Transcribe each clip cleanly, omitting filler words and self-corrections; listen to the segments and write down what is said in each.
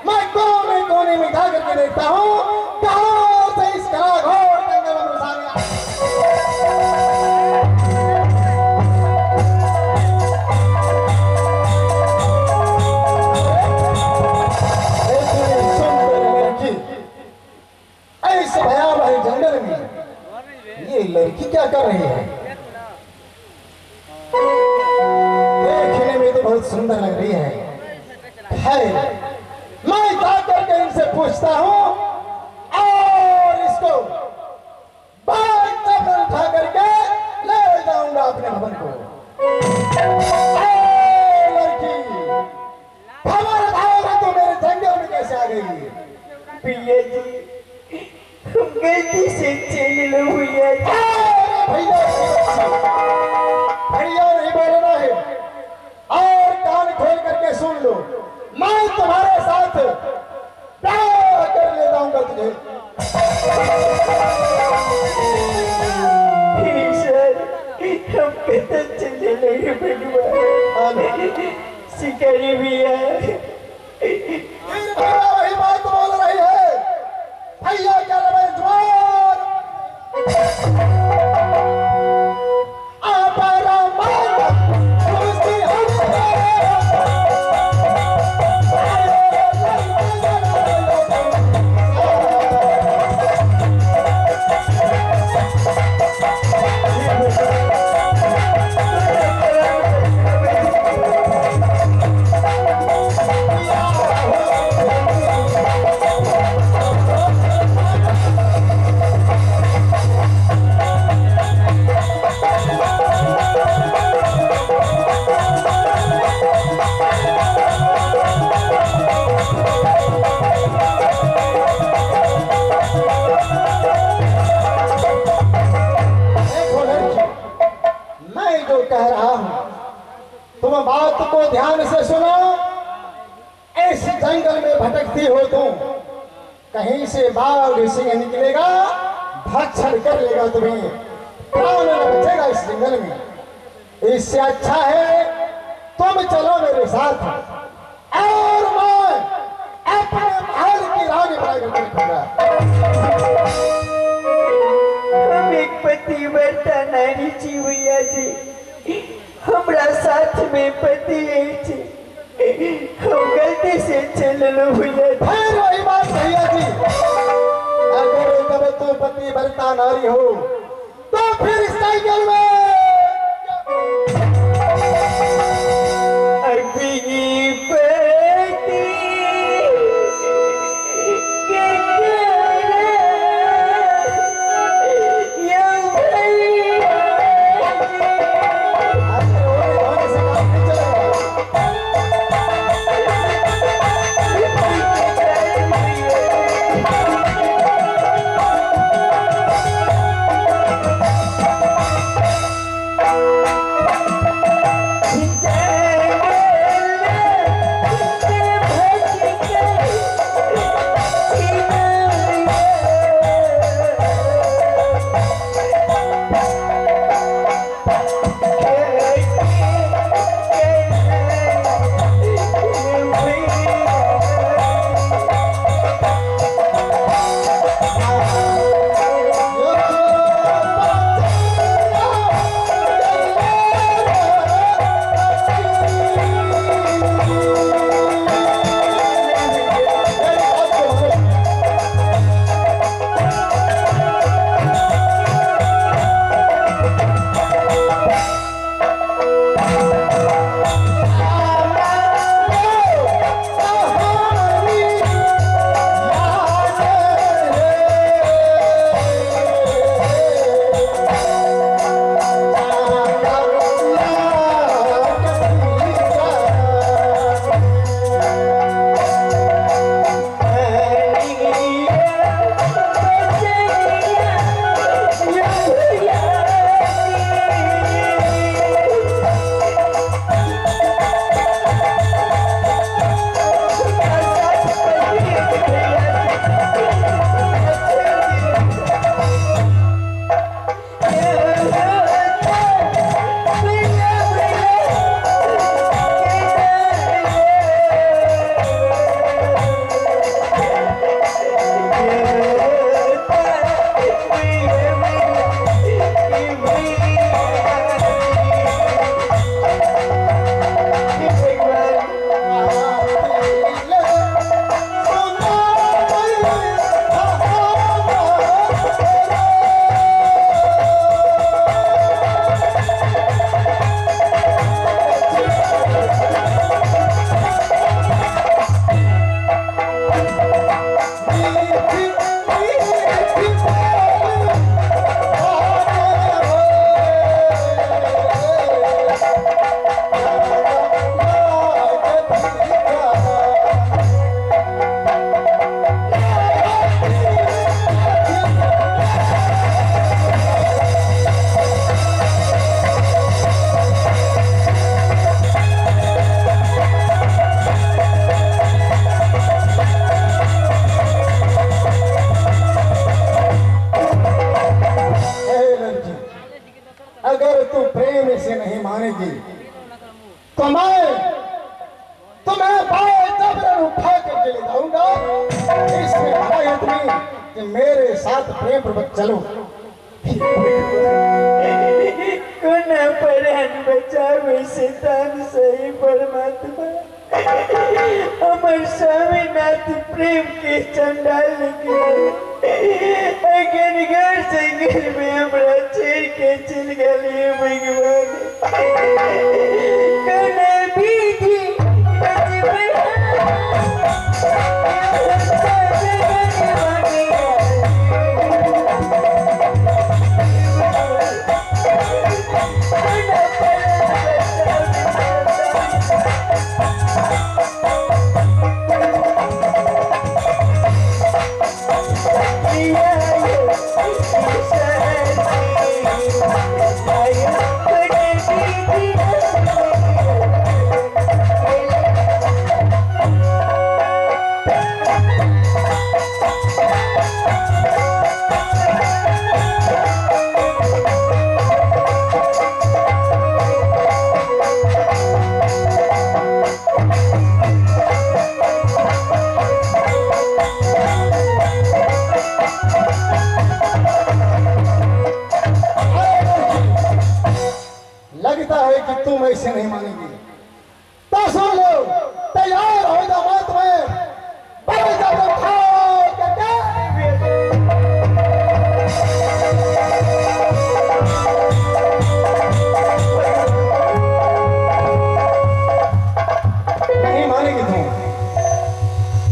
मैं कोने कोने में जा करके देखता हूँ कहाँ से इस घोर जंगल में घुसा गया। सुंदर लड़की ऐसे भयावह जंगल में ये लड़की क्या कर रही है? देखने में तो बहुत सुंदर लग रही है। मैं जाकर के इनसे पूछता हूँ और इसको बाल उठा करके ले जाऊंगा अपने भवन को। लड़की, खबरदार तो मेरे जंगल में कैसे आ गई? भैया जी, हम गलती से चले लो भैया जी। भैया भैया नहीं बोलना है और कान खोल करके सुन लो, मैं तुम्हारे साथ प्यार कर ले जाऊंगा तुझे। सर, हम कतल चले नहीं बनुआ शिकारी भैया। वही बात बोल रही है भैया, क्या रहे जुबान कह रहा हूं, तुम बात को ध्यान से सुनो। इस जंगल में भटकती हो तुम, कहीं से बाघ सिंह निकलेगा, भक्षण कर लेगा तुम्हें, प्राण न बचेगा इस जंगल में। इससे अच्छा है तुम चलो मेरे साथ और मैं अपने महल की रानी बनाकर रखूंगा। हम एक पतिव्रता नारी छी भैया जी, हमरा साथ में पति अछि, हम गलती से चललो भैया। फिर वही बात भैया जी, अगर जब तू पतिव्रता नारी हो तो फिर इस साइकिल में अभी पति के तुम्हें बाजबरन उठा करके ले जाऊंगा। इसमें भाई आदमी कि मेरे साथ प्रेम पूर्वक चलो। कोना परान बचावे शैतान सही परमात्मा। अमर स्वामीनाथ प्रेम के चंडाल निकले अगर घर से घर में हमरा छेड़ के चल गए भगवान। कोना बीजी तुम ऐसे नहीं मानेंगे तो सुन लो, तैयार हो जाओ मौत में। नहीं मानेगी तुम।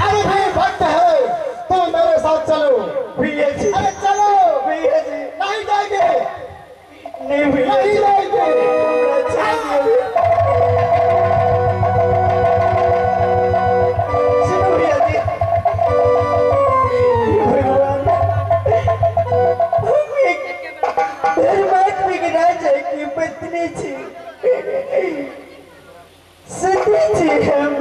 अरे भाई वक्त है, तुम मेरे साथ चलो। भैया जी अरे चलो भैया जी। नहीं जाएंगे, नहीं भैया नहीं जाएंगे। पत्नी छी सती छी हम।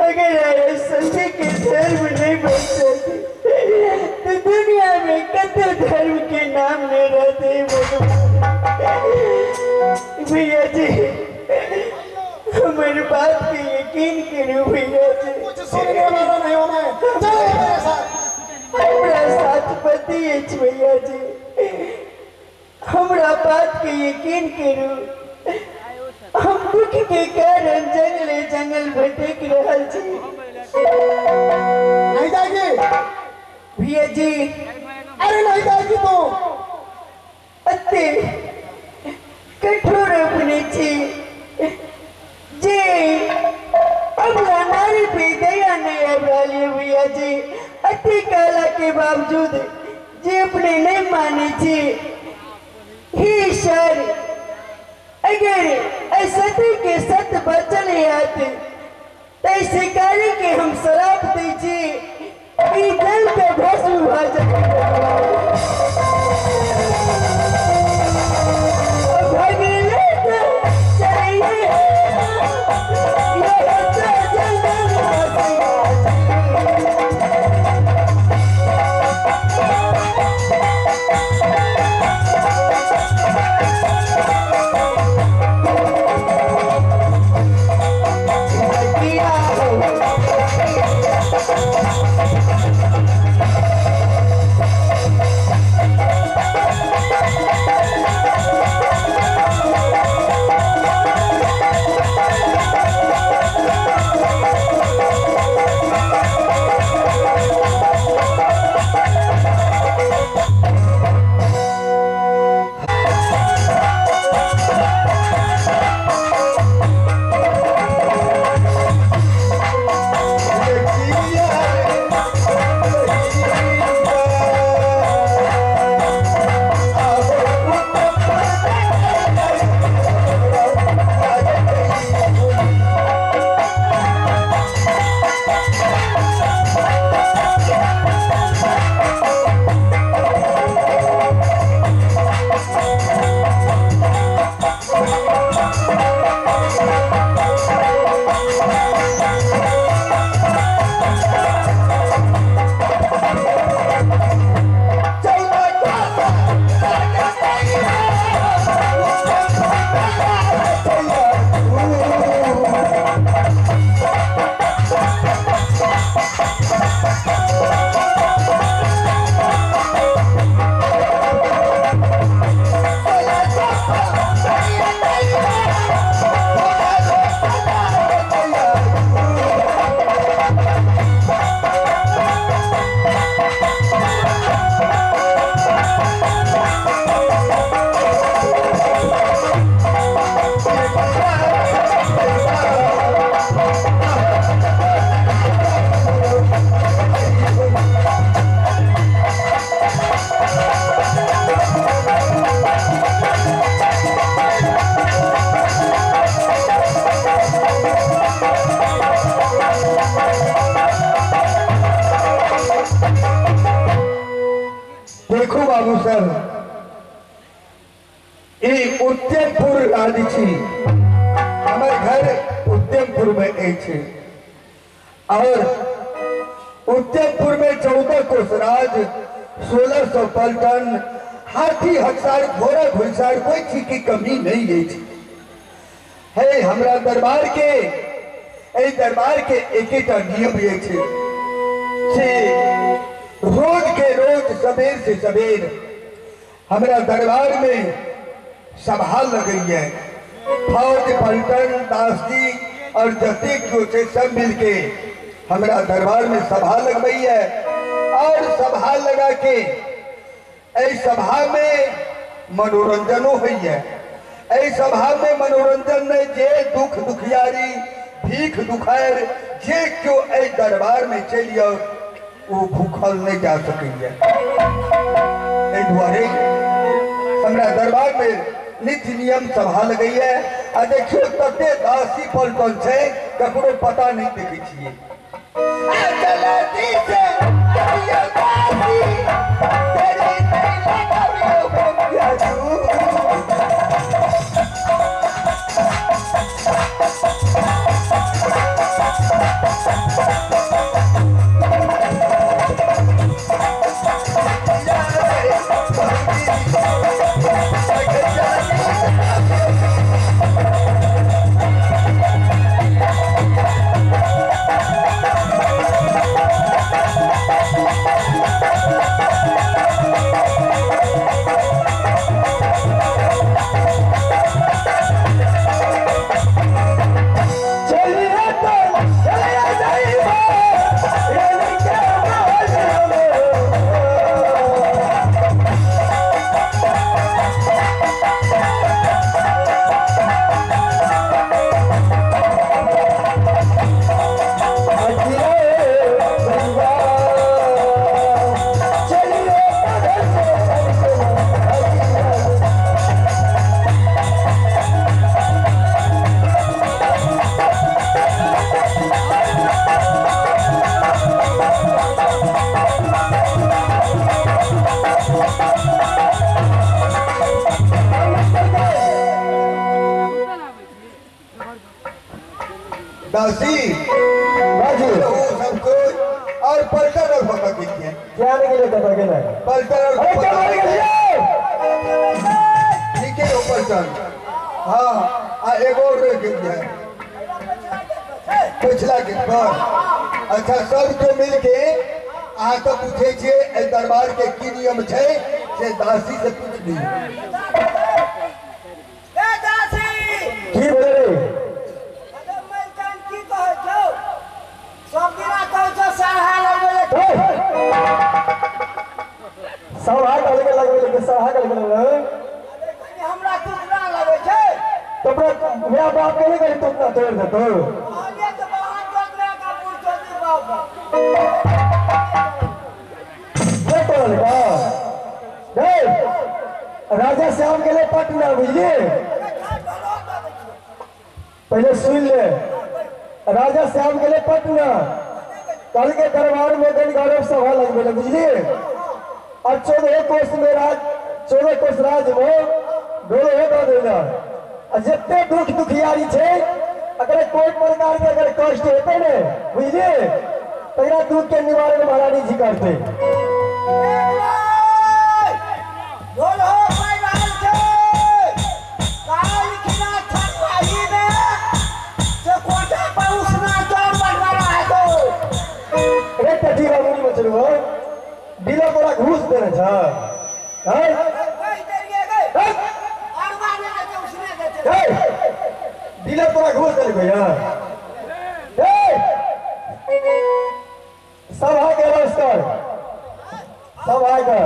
अगर सती के धर्म नहीं बन सकते तो दुनिया में कत धर्म के नाम नहीं रहते भगवान। भैया जी हमारी बात पे यकीन करो भैया जी। कुछ सुनने वाला नहीं हूं मैं, चलो मेरे साथ। हमारा साथ पति है भैया जी, हमरा बात के यकीन करू। हम दुख के कारण जंगले जंगल भटक रहल छी। नहीं जाएगी भैया जी। अरे नहीं जाएगी तो अति कठोर अपने छी जे अपना नारी पे दया नहीं आबि रहल है भैया जी। अति काला के बावजूद जे अपने नहीं माने छी। ही सर अगर असत्य के सत्य बचल आते तो शिकारी के हम श्राप दै छी ई जल के भस्म भऽ जाए। Oh, बाबू सर ई उत्तमपुर राज्य छी। हमर घर उत्तमपुर में अछि और उत्तमपुर में 14 कोस राज 1600 पलटन हाथी हकसार घोड़ा घुड़सार कोई चीज की कमी नहीं अछि। है हमरा दरबार के एहि दरबार के एक नियम अछि से रोज के रोज सवेर से सवेर हमरा दरबार में सभा लगैया। फौज पलटन दासजी और जतेक जो छै सब मिलके हमरा दरबार में सभा लगबैया और सभा लगा के एहि सभा में मनोरंजनो होइया। एहि सभा में मनोरंजन में जे दुख दुखियारी भीख दुखार जे क्यों एहि दरबार में चलि आओ वो भूखल नहीं जा सकैया। एहि दुआरे हमरा दरबार में नित्य नियम सभा लगैया। आ देखियो तते दासी पलटन छै ककरो पता नहीं देखै छियै। दासी बाजू सब कुछ और पलटन और पता कीजिए क्या नहीं के पता के नहीं पलटन और ठीक है वो पलटन। हाँ आ एगो और कीजिए पिछला के पर। अच्छा सब के मिल के अहाँ तो पूछे छियै एहि दरबार के की नियम छै से दासी से पूछ ली। की भेलै रे? सभा करके लगबै लेकिन सभा करके लगबै हमरा तुतना लगै छै तो मेरा बाप के नहीं करी तुतना तोड़ दे तो कहलिए तो बाहर चोदना का पुर चोदी बाप ये तोड़ का नहीं राजा श्याम के लिए पटना बुझलिए। पहले सुन ले राजा श्याम के लिए पटना कल के दरबार में गण गौरव सभा लगबे बुझलिए। और 14 कोस में राज 14 कोस राज में डोले हो देना और जितने दुख दुखियारी छे अगर कोई प्रकार के अगर कष्ट होते ने बुझलिए तकरा दुख के निवारण महारानी जी करते। डीलर तोरा घूस देने छ डीलर तोरा घूस देने भैया। सभा के नमस्कार सभा का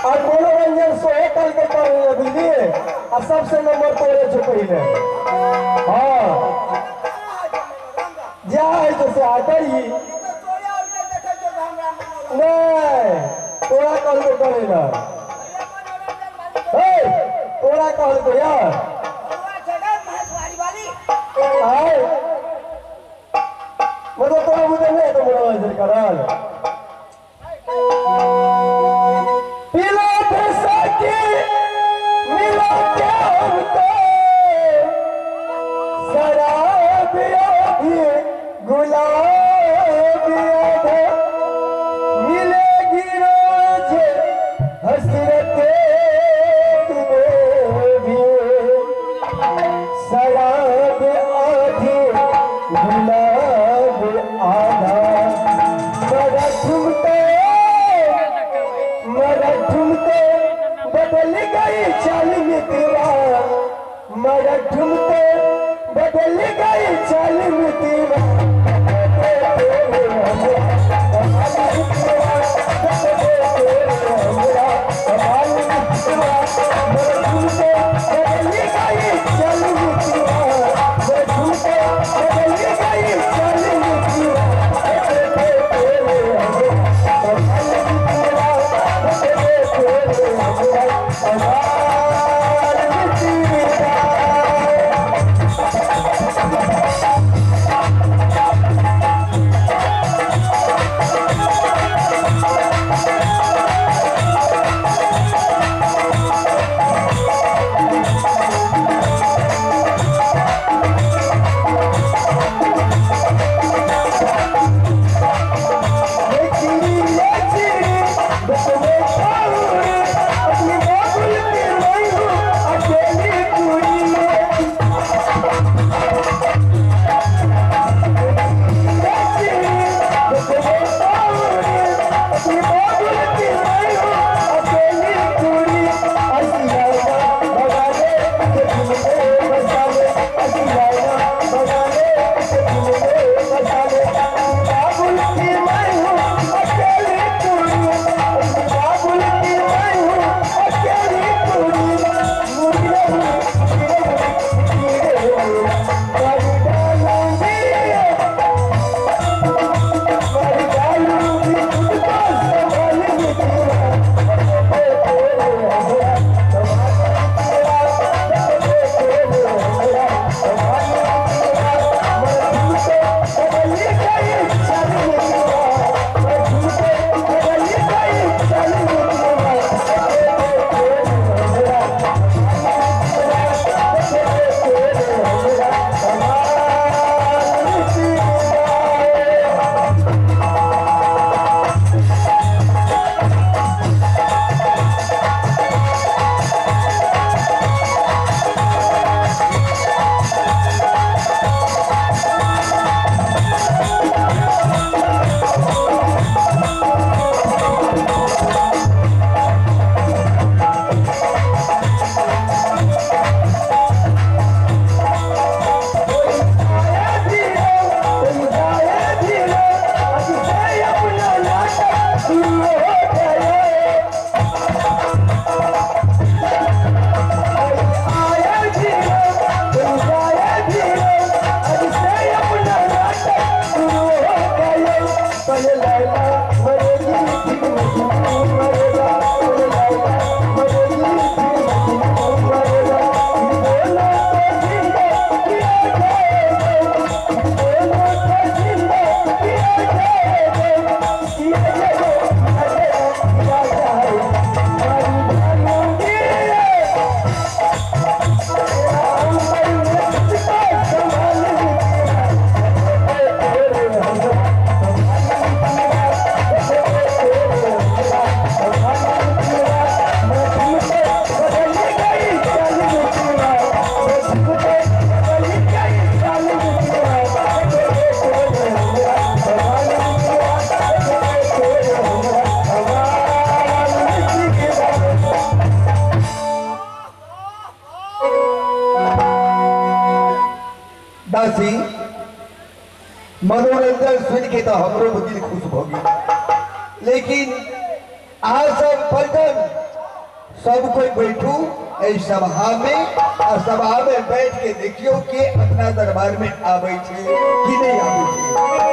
और मनोरंजन सोहे कल के कर बुझलिए और सबसे नंबर तोरे छो पहले। हाँ जा है तो से आता ही नहीं तोरा कल को करेगा तोरा कल को यार आए मतलब तोरा बुझे नहीं तो मनोरंजन कराल। बड़ा ठुमके बदल गई चाल मितवा। दासी मनोरंजन सुन के तो हमरो दिल खुश हो गया, लेकिन आज सब पलटन सब कोई बैठू सभा में और सभा में बैठ के देखियो कि अपना दरबार में आवे छे कि नहीं आवे छे।